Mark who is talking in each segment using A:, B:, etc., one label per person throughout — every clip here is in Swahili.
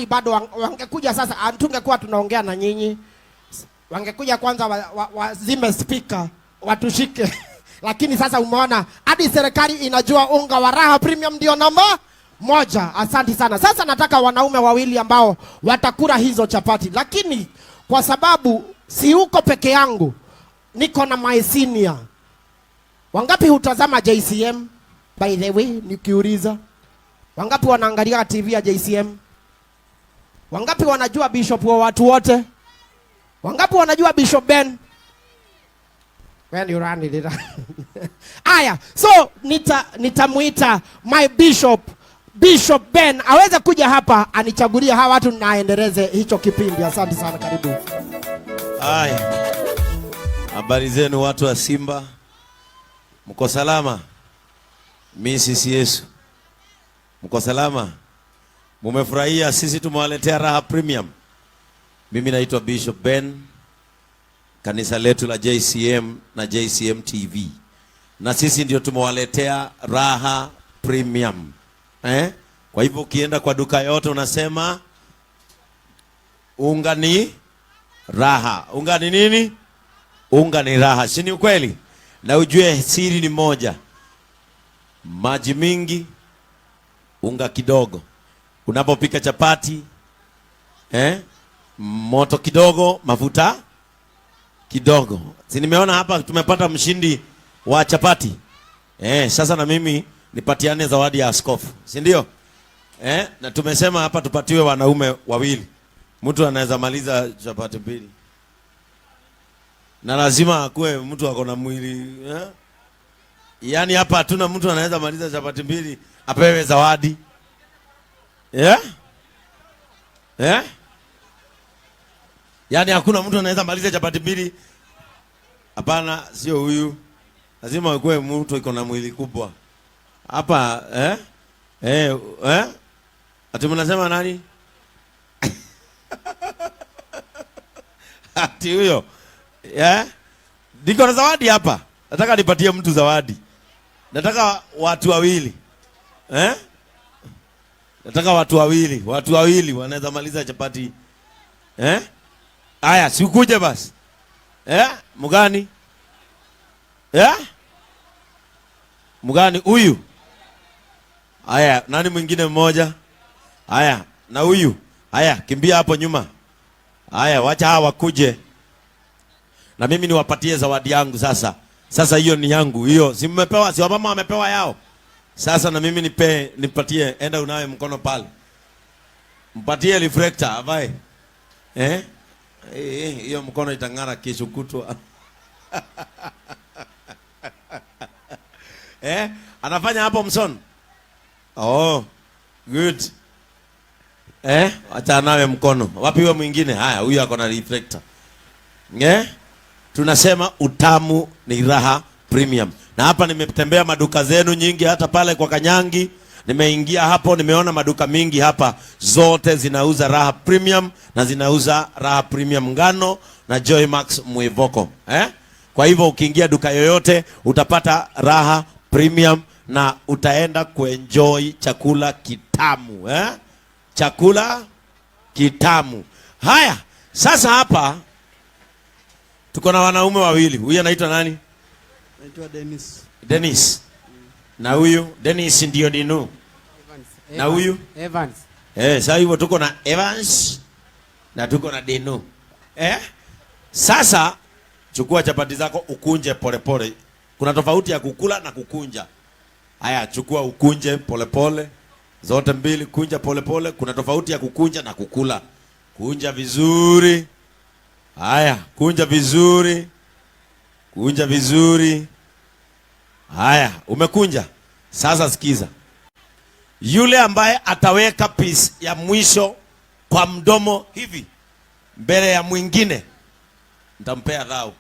A: Bado wangekuja sasa, tungekuwa tunaongea na nyinyi. Wangekuja kwanza wazime speaker watushike. Lakini sasa umeona hadi serikali inajua unga wa Raha Premium ndio namba 1. Asante sana. Sasa nataka wanaume wawili ambao watakula hizo chapati, lakini kwa sababu si uko peke yangu, niko na my senior. Wangapi hutazama JCM? By the way, nikiuliza, wangapi wanaangalia TV ya JCM? Wangapi wanajua bishop wa watu wote? Wangapi wanajua Bishop Ben? When you run it. Aya, so nitamuita my bishop, Bishop Ben aweze kuja hapa anichagulie hawa watu na aendeleze hicho kipindi. Asante sana, karibu.
B: Aya. Habari zenu watu wa Simba? Mko salama? Mimi si Yesu. Mko salama? Mumefurahia sisi tumewaletea Raha Premium. Mimi naitwa Bishop Ben, kanisa letu la JCM na JCM TV. Na sisi ndio tumewaletea Raha Premium. Kwa hivyo ukienda kwa duka yote unasema unga ni raha. Unga ni nini? Unga ni raha. Si ni ukweli? Na ujue siri ni moja. Maji mingi, unga kidogo. Unapopika chapati, moto kidogo, mafuta kidogo. Si nimeona hapa tumepata mshindi wa chapati. Sasa na mimi nipatiane zawadi ya askofu, si ndio? Na tumesema hapa tupatiwe wanaume wawili. Mtu anaweza maliza chapati 2. Na lazima akuwe mtu ako na mwili, Yaani hapa hatuna mtu anaweza maliza chapati 2 apewe zawadi. Yeah? Yeah? Yaani hakuna mtu anaweza maliza chapati 2. Hapana, sio huyu. Lazima akuwe mtu iko na mwili kubwa. Hapa, Ati mnasema nani? Ati huyo. Niko na zawadi hapa. Nataka nipatie mtu zawadi. Nataka watu wawili. Nataka watu wawili. Watu wawili wanaweza maliza chapati. Aya, si ukuje basi. Mgani? Mgani huyu? Aya, nani mwingine mmoja? Aya, na huyu. Aya, kimbia hapo nyuma. Aya, wacha hawa wakuje. Na mimi niwapatie zawadi yangu sasa. Sasa hiyo ni yangu. Hiyo si mmepewa, si wamama wamepewa yao. Sasa na mimi nipatie, enda unawe mkono pale. Mpatie reflector avae. Hiyo mkono itang'ara kesho kutwa. Anafanya hapo mson. Oh, good. Acha nawe mkono. Wapi huyo mwingine? Haya, huyu ako na reflector. Tunasema utamu ni Raha Premium. Na hapa nimetembea maduka zenu nyingi, hata pale kwa Kanyangi nimeingia hapo, nimeona maduka mingi hapa, zote zinauza Raha Premium na zinauza Raha Premium ngano na Joy Max Mwivoko. Kwa hivyo ukiingia duka yoyote utapata Raha Premium na utaenda kuenjoy chakula kitamu. Chakula kitamu. Haya, sasa hapa tuko na wanaume wawili. Huyu anaitwa nani?
C: Naitwa Dennis.
B: Dennis. Na huyu Dennis ndio Dinu.
C: Evans.
B: Na huyu?
C: Evans.
B: Sasa hivyo tuko na Evans na tuko na Dinu. Sasa chukua chapati zako ukunje polepole. Kuna tofauti ya kukula na kukunja. Haya, chukua ukunje polepole. Zote mbili kunja polepole. Kuna tofauti ya kukunja na kukula. Kunja vizuri. Haya, kunja vizuri. Kunja vizuri. Haya, umekunja. Sasa sikiza. Yule ambaye ataweka piece ya mwisho kwa mdomo hivi mbele ya mwingine, nitampea dhao.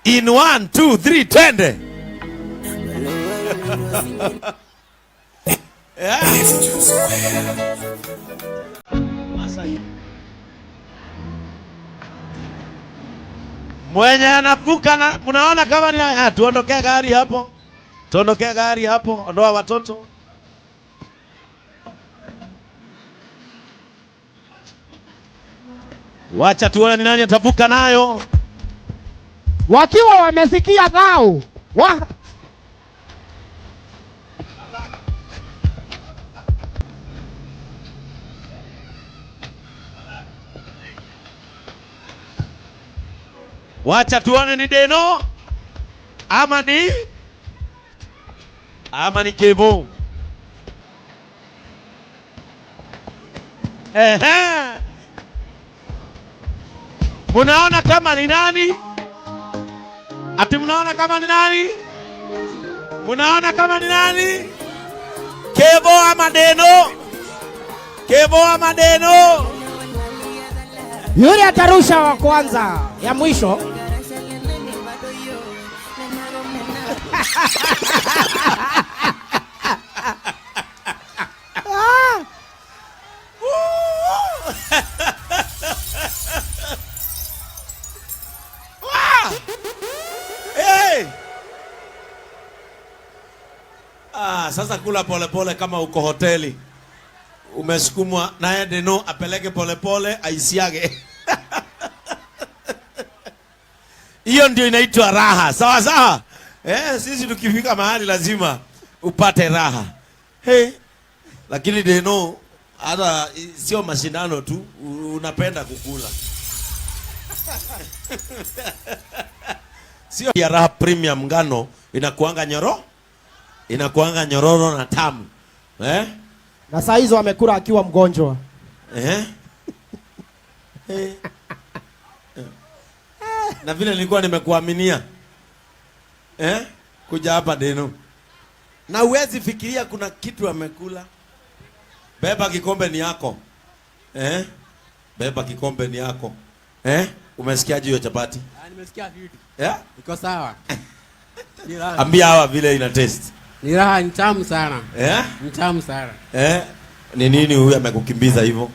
B: In 1, 2, 3, twende. Yeah. Mwenye anavuka na mnaona kama ni haya, tuondokee gari hapo. Tuondokee gari hapo, ondoa watoto. Wacha tuone ni nani atavuka nayo.
A: Wakiwa wamesikia dhau wa
B: Wacha tuone ni Deno ama ni Kevo. Ehe. Munaona kama ni nani? Ati mnaona kama ni nani? Munaona kama ni nani? Kevo ama Deno? Kevo ama Deno?
A: Yule atarusha wa kwanza ya mwisho.
B: Hey! Ah, sasa kula polepole kama uko hoteli. Umesukumwa naye Deno apeleke polepole aisiage. Hiyo ndio inaitwa raha. Sawa sawa. Sisi tukifika mahali lazima upate raha. Hey. Lakini Deno hata sio mashindano tu, unapenda kukula. Sio ya Raha Premium ngano inakuanga nyoro, inakuanga nyororo na tamu. Eh?
A: Na saa hizo amekula akiwa mgonjwa.
B: Eh? Eh. Na vile nilikuwa nimekuaminia. Eh? Kuja hapa Deno. Na huwezi fikiria kuna kitu amekula. Beba kikombe ni yako. Eh? Beba kikombe ni yako. Eh? Umesikiaje hiyo chapati?
C: Nimesikia vitu.
B: Eh?
C: Iko sawa. Ni raha.
B: Ambia hawa vile ina taste.
C: Ni raha, ni tamu sana.
B: Eh?
C: Ni tamu sana.
B: Eh? Ni nini huyu amekukimbiza hivyo?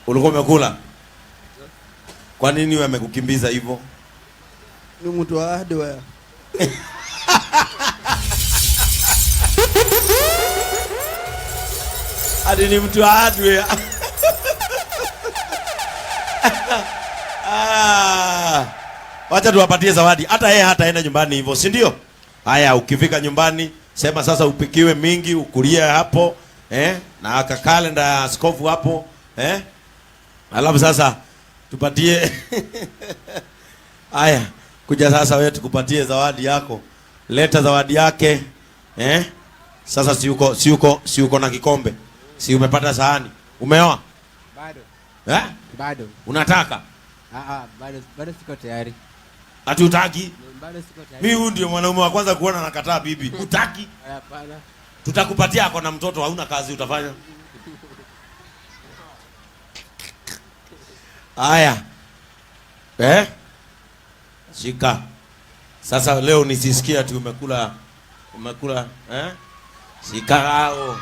B: Ulikuwa umekula? Kwa nini huyu amekukimbiza hivyo?
C: Ni mtu wa hardware.
B: Hadi ni mtu wa hardware. Wacha tuwapatie zawadi. Hata yeye hataenda nyumbani hivyo, si ndio? Haya, ukifika nyumbani sema sasa upikiwe mingi, ukulie hapo, eh? Na aka kalenda ya askofu hapo, eh? Alafu sasa tupatie. Haya, kuja sasa wewe tukupatie zawadi yako. Leta zawadi yake, eh? Sasa si uko na kikombe. Si umepata sahani? Umeoa?
C: Bado.
B: Eh?
C: Bado.
B: Unataka?
C: Bado siko tayari.
B: Ati hutaki?
C: Bado siko tayari.
B: Mimi huyu ndio mwanaume wa kwanza kuona nakataa bibi. Hutaki?
C: Hapana.
B: Tutakupatia ako na mtoto, hauna kazi utafanya. Haya. Eh? Shika. Sasa leo nisisikia ati umekula, eh? Shika hao.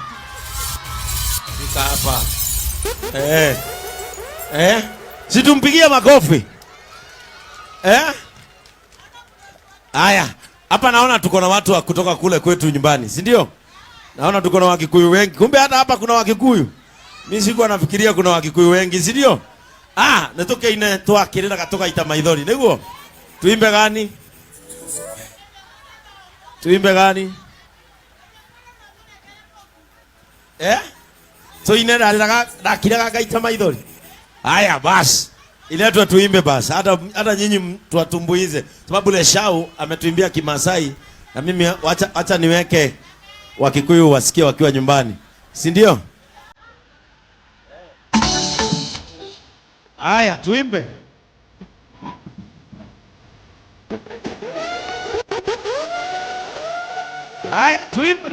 B: Shika hapa. Eh. Eh? Si tumpigie makofi. Eh? Haya, hapa naona tuko na watu wa kutoka kule kwetu nyumbani, si ndio? Naona tuko na Wakikuyu wengi. Kumbe hata hapa kuna Wakikuyu. Mimi sikuwa nafikiria kuna Wakikuyu wengi, si ndio? Ah, netoke ine twakirira gatoka ita maithori, niguo? Tuimbe gani? Tuimbe gani? Eh? Tuine ndakiraga gaita maithori. Haya basi. Iletwe tuimbe basi. Hata nyinyi tuwatumbuize. Sababu Leshau ametuimbia Kimasai na mimi wacha niweke Wakikuyu wasikie wakiwa nyumbani. Si ndio? Haya tuimbe. Haya tuimbe.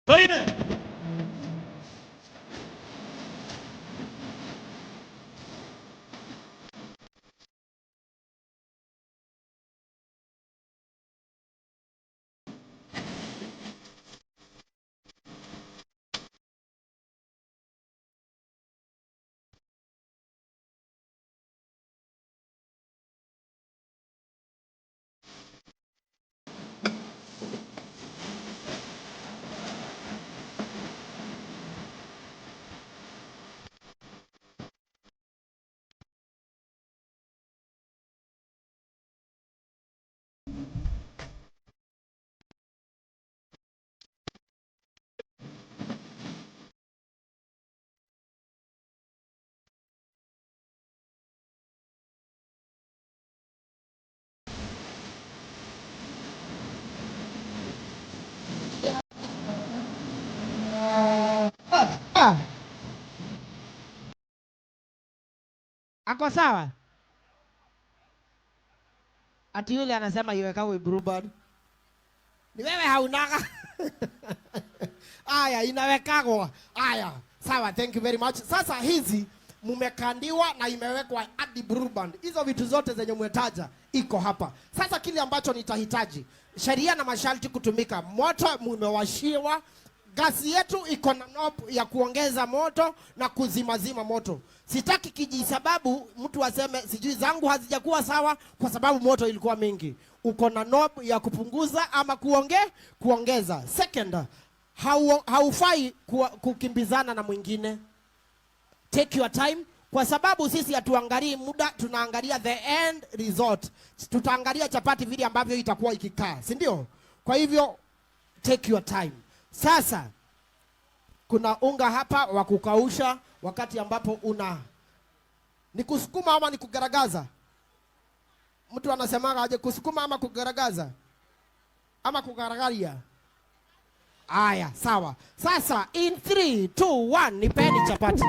B: Twende.
A: Ah. Ako sawa? Ati yule anasema iwekawe Blue Band. Ni wewe haunaga. Aya, inawekagwa. Aya, sawa, thank you very much. Sasa hizi mumekandiwa na imewekwa hadi Blue Band. Hizo vitu zote zenye umetaja iko hapa. Sasa kile ambacho nitahitaji, sheria na masharti kutumika. Moto mumewashiwa, gasi yetu iko na knob ya kuongeza moto na kuzimazima moto. Sitaki kijisababu mtu aseme sijui zangu hazijakuwa sawa kwa sababu moto ilikuwa mingi. Uko na knob ya kupunguza ama kuongeza. Second, haufai kukimbizana na mwingine. Take your time kwa sababu sisi hatuangalii muda, tunaangalia the end result. Tutaangalia chapati vile ambavyo itakuwa ikikaa, si ndio? Kwa hivyo take your time. Sasa kuna unga hapa wa kukausha wakati ambapo una ni kusukuma ama ni kugaragaza. Mtu anasemaga aje, kusukuma ama kugaragaza ama kugaragaria? Aya, sawa. Sasa in 3 2 1 nipeni chapati.